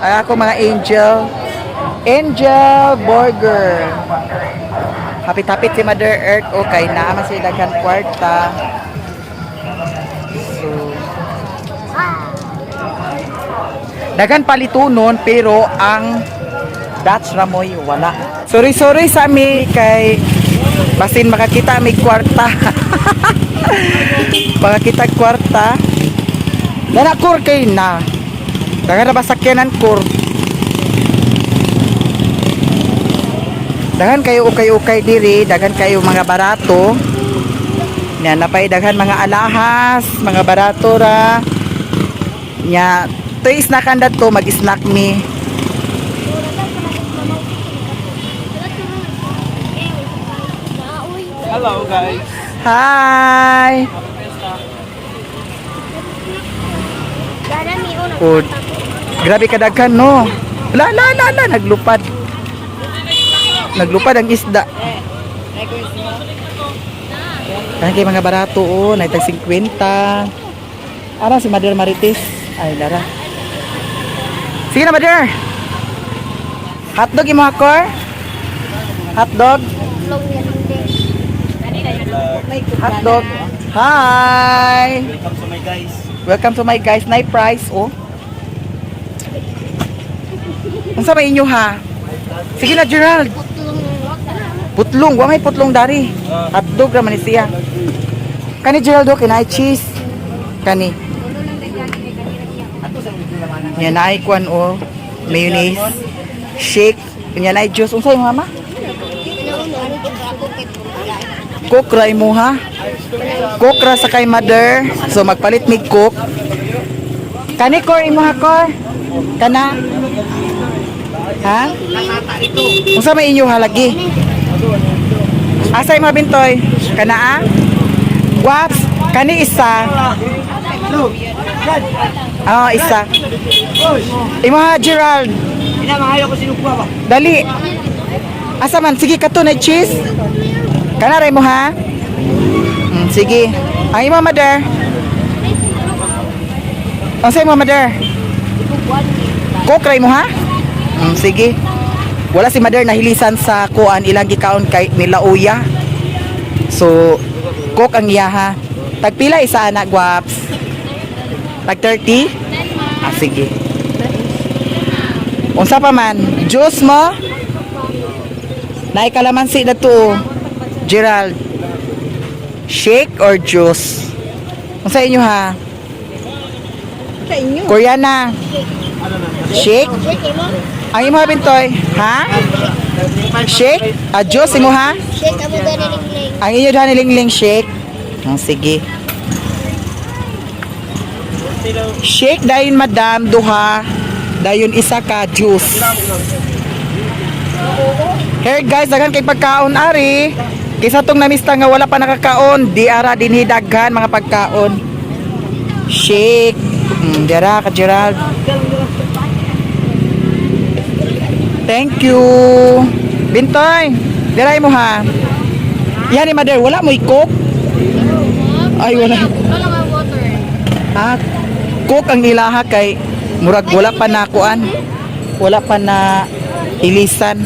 Ay ako mga angel. Angel Burger. Hapit-hapit si Mother Earth. Okay, naman sila daghan kwarta. So, daghan palitunon pero ang Dutch Ramoy wala. Sorry sa mi kay basin makakita may kwarta. Makakita kwarta. Dana kur kay na. Daghan na ba sakyanan kur? Daghan kayo ukay-ukay diri, daghan kayo mga barato. Nya napay daghan mga alahas, mga barato ra. Nya toy snackan dato mag-snack mi. Hello guys. Hi. Food. Grabe kadaghan no. La naglupad. Naglupad ang isda. Kaya kay mga barato oh, naitag 50. Ara si Mother Marites. Ay lara. Sige na Mother. Hotdog imo akor? Hotdog? Hotdog. Hi. Welcome to my guys. Welcome to my guys. Night price oh. Unsa ba inyo ha? Sige na Gerald. Putlong, wa may putlong dari. Hotdog ra man siya. Kani Gerald do kinay cheese. Kani. Yan ay kwan o mayonnaise, shake, yan ay juice. Unsay mo mama? Coke ra imo ha. Coke ra sa kay Mother. So magpalit mig coke. Kani kor imo ha kor? Kana? Ha? Unsa may inyo halagi? Asay mo bintoy? Kana ah? Waps, kani isa. Ah, isa. Imo ha Gerald. Ina mahayo ko sinugwa ba? Dali. Asa man sige kato na cheese. Kana ray mo ha? Sige. Ang imo Mother. Ang say mo Mother. Coke ray mo ha? Sige. Wala si Mother nahilisan sa kuan ilang gikaon kay nila uya. So coke ang iya ha. Tagpila isa anak guwaps. Tag 30? Ah sige. Unsa pa man? Juice mo? Naay kalamansi na to. Gerald. Shake or juice? Unsa inyo ha? Sa inyo. Koreana. Shake? Ang imo bintoy, ha? Shake? Juice imo ha? Shake amo gani lingling. Ang inyo dhan lingling shake. Sige. Shake dayon madam duha. Dayon isa ka juice. Here guys, daghan kay pagkaon ari. Kisa tong namista nga wala pa nakakaon, di ara dinhi daghan mga pagkaon. Shake. Dira ka Gerald. Thank you. Bintoy, diray mo ha. Yan ni Mother, wala mo i-coke? Ay, wala. Wala nga water. Ah, coke ang ilaha kay murag wala pa na kuan. Wala pa na ilisan.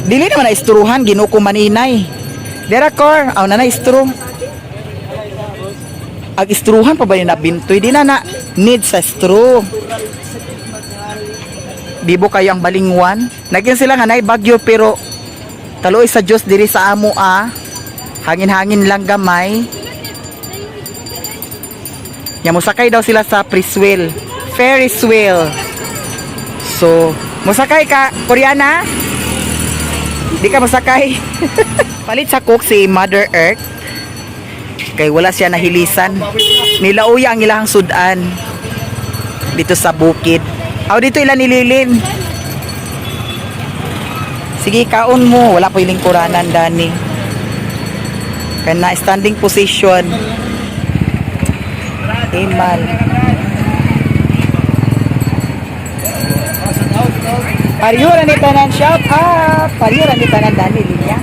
Dili naman na istruhan, ginuko maninay. Dira kor, aw na istru. Ag istruhan pa ba ni na Bintoy? Di na na need sa straw. Bibo kayo ang balingwan. Nagyan sila nga nay bagyo pero taloy sa Diyos diri sa amo ah. Hangin-hangin lang gamay. Nya musakay daw sila sa Priswell. Ferris wheel. So, musakay ka, Koreana? Di ka musakay. Palit sa cook si Mother Earth. Kay wala siya nahilisan. Nilauya ang ilahang sudan. Dito sa bukid. Aw dito ilan nililin. Sige kaon mo, wala po lingkuranan dani. Kana standing position. Imal. Parihura ni tanan shout out. Parihura ni tanan dani linya.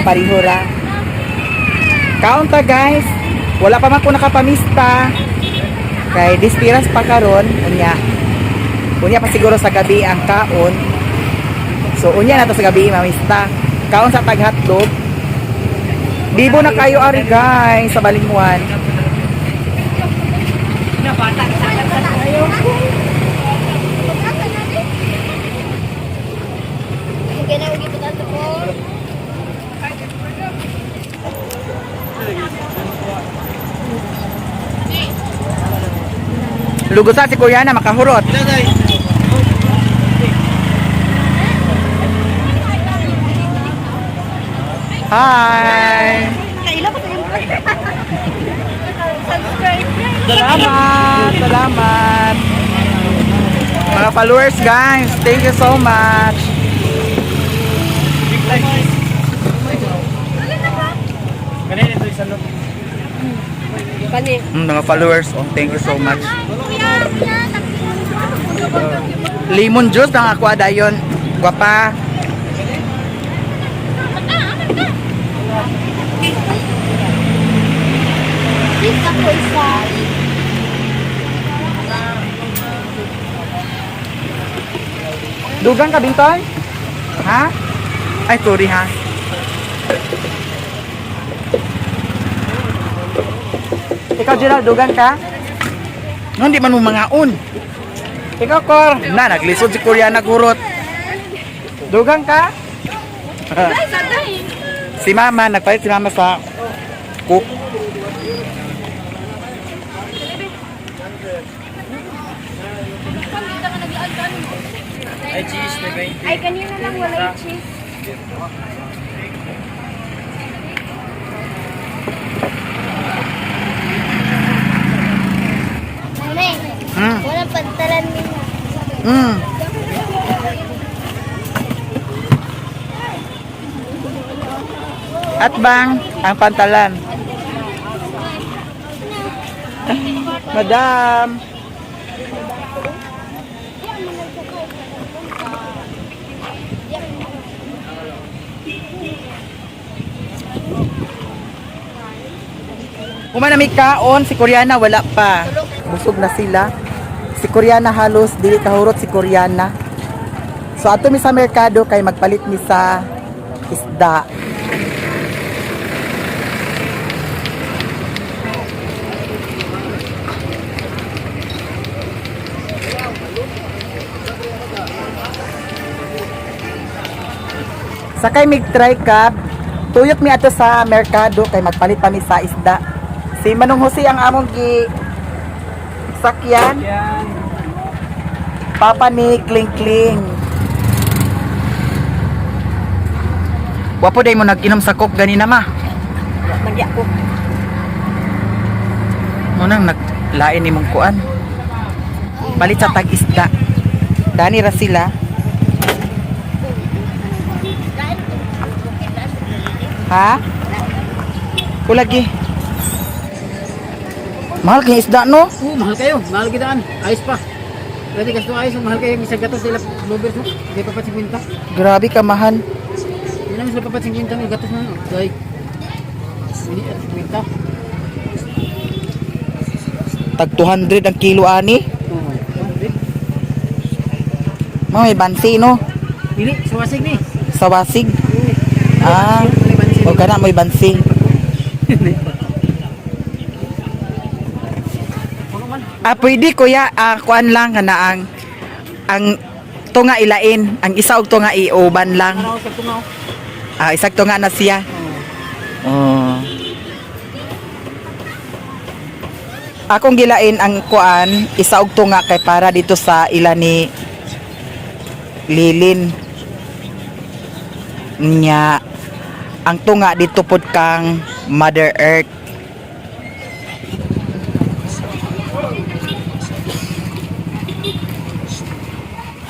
Parihura. Kaunta guys. Wala pa man ko nakapamista. Kay dispiras pa karon unya. Unya pa siguro sa gabi ang kaon. So unya na to sa gabi mamista. Kaon sa taghatlog. Bibo na kayo ari guys sa Balingwan. Sige na, huwag ipot ato po. Lugusan si Kuya na makahurot. Hi! Kailan pa tayo? Subscribe. Salamat! Salamat! Mga followers guys, thank you so much! Kanina ito isa lot. Kani. Mga followers, oh, thank you so much. Lemon juice ang aqua dayon. Guwapa. Please ako isa. Dugang ka, Bintoy? Ha? Ay, sorry ha. Ikaw, Gerald, dugang ka? No, hindi man mo mangaon. Ikaw, Cor. Na, naglisod si Korea nagurot. Dugang ka? Si Mama, nagpalit si Mama sa cook. Ay, cheese na 20. Ay, kanina lang wala yung cheese. Nanay, walang pantalan nila. Mm. At bang ang pantalan? Madam. Umanamig kaon, si Koreana wala pa. Busog na sila. Si Koreana halos dili kahurot si Koreana. So ato mi sa merkado kay magpalit mi sa isda. Sakay mig try cab, tuyok mi ato sa merkado kay magpalit pa mi sa isda. Si Manong Jose ang among gi sakyan. Yan. Papa ni Kling Kling. Wapo day mo nag-inom sa coke ganina ma. Nagya ko. Mo nang naglain ni mong kuan. Palit sa tag-isda. Dani ra sila. Ha? Kulagi. Mahal kayong isda no? Oo, mahal kayo. Mahal kitaan. Ayos pa. Pwede gusto ayos. Mahal kayo. Isang gatos sila. Blueberries mo. Hindi pa 50. Grabe ka mahal. Hindi namin sila pa 50. May gatos na. Dahil. Hindi at 50. Tag 200 ang kilo ani. Oo. May bansi no? Pili. Suwasig ni. Sa wasig. Oo. Ah. O kana may bansi. Ah, pwede kuya, kuan lang kana ang tunga ilain, ang isa og tunga iuban lang. Ano sa tungaw? Ah, isag tunga na siya. Oh. Akong gilain ang kuan, isa og tunga kay para dito sa ila ni Lilin. Nya ang tunga dito pod kang Mother Earth.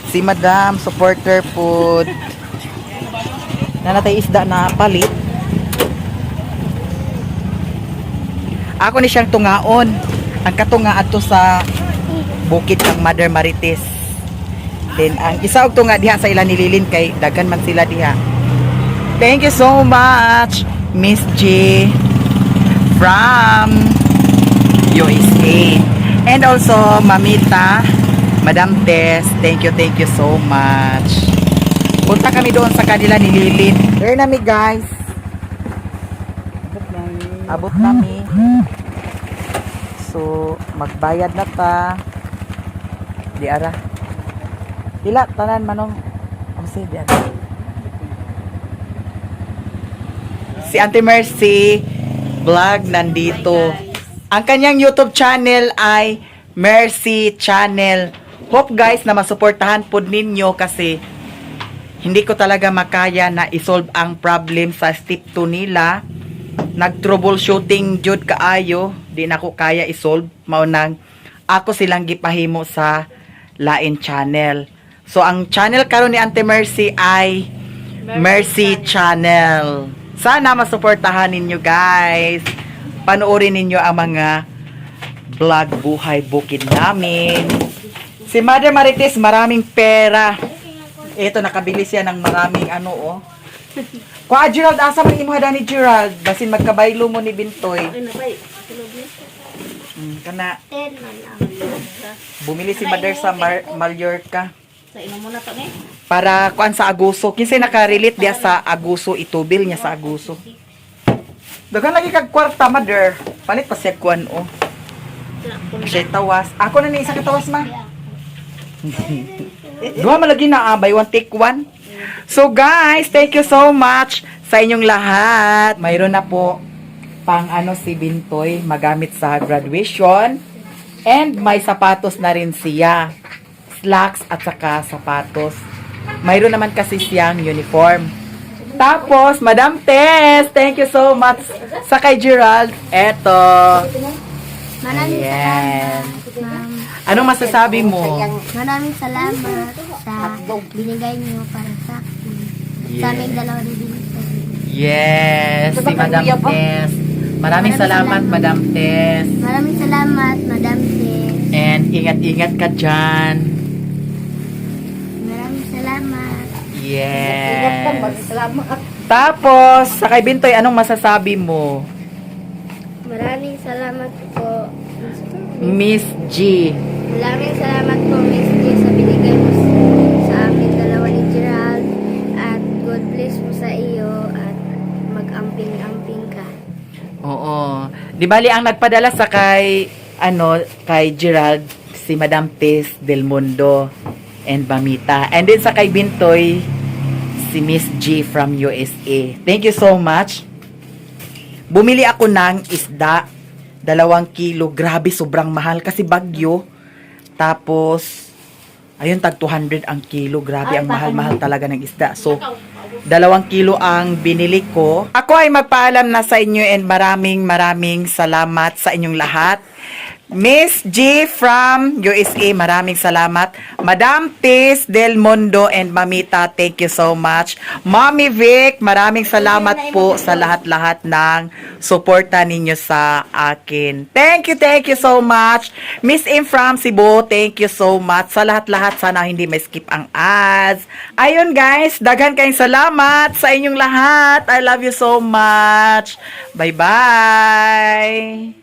Si Madam supporter pod. Nanatay isda na palit. Ako ni siyang tungaon. Ang katunga ato sa bukid ng Mother Marites. Then ang isa og tunga diha sa ila ni Lilin kay daghan man sila diha. Thank you so much, Miss G from USA. And also Mamita Madam Tess, thank you so much. Punta kami doon sa kanila ni Lilin. Here na mi guys. Abot nami. So, magbayad na ta. Di ara. Dila, tanan manong. Kasi di ara. Si Auntie Mercy vlog nandito. Ang kanyang YouTube channel ay Mercy Channel. Hope guys na masuportahan po ninyo kasi hindi ko talaga makaya na isolve ang problem sa step 2 nila. Nag-troubleshooting jud kaayo, di na ko kaya isolve. Mao nang ako silang gipahimo sa lain channel. So ang channel karon ni Auntie Mercy ay Mercy Channel. Sana masuportahan ninyo guys. Panoorin ninyo ang mga vlog buhay bukid namin. Si Mother Marites maraming pera. Ito nakabili siya ng maraming ano oh. Kuha Gerald, asa man imo hada ni Gerald? Basin magkabaylo mo ni Bintoy. Kana 10 man ang bumili si Mother sa Mallorca. Sa imo muna to ni. Para kuan sa Aguso. Kinsay naka-relate dia sa Aguso, itubil niya sa Aguso. Dagan lagi kag kwarta Mother. Palit pa siya kuan oh. Siya tawas. Ako na ni isa ka tawas ma. Duha malagi na buy one take one. So guys, thank you so much sa inyong lahat. Mayroon na po pang ano si Bintoy magamit sa graduation. And may sapatos na rin siya. Slacks at saka sapatos. Mayroon naman kasi siyang uniform. Tapos, Madam Tess, thank you so much sa kay Gerald. Eto. Maraming Ayan. salamat, ma'am. Anong masasabi mo? Maraming salamat sa binigay niyo para sa akin. Sa aming dalawa ni Bintoy. Yes, si Madam Tess. Maraming salamat, Madam Tess. Maraming salamat, Madam Tess. And ingat-ingat ka dyan. Maraming salamat. Yes. Salamat. Tapos, sa kay Bintoy, anong masasabi mo? Maraming salamat po. Miss G. Maraming salamat po, Miss G, sa binigay mo sa amin dalawa ni Gerald. At God bless mo sa iyo at mag-amping-amping ka. Oo. Di bali ang nagpadala sa kay Gerald si Madam Tess Del Mundo and Bamita. And then sa kay Bintoy si Miss G from USA. Thank you so much. Bumili ako ng isda, 2 kilo. Grabe, sobrang mahal kasi bagyo. Tapos, ayun, tag 200 ang kilo. Grabe, ang mahal-mahal talaga ng isda. So, 2 kilo ang binili ko. Ako ay magpaalam na sa inyo and maraming salamat sa inyong lahat. Miss G from USA, maraming salamat. Madam Tess Del Mundo and Mamita, thank you so much. Mommy Vic, maraming salamat po sa lahat-lahat ng suporta ninyo sa akin. Thank you so much. Miss Im from Cebu, thank you so much. Sa lahat-lahat, sana hindi ma-skip ang ads. Ayun guys, daghan kayong salamat sa inyong lahat. I love you so much. Bye-bye.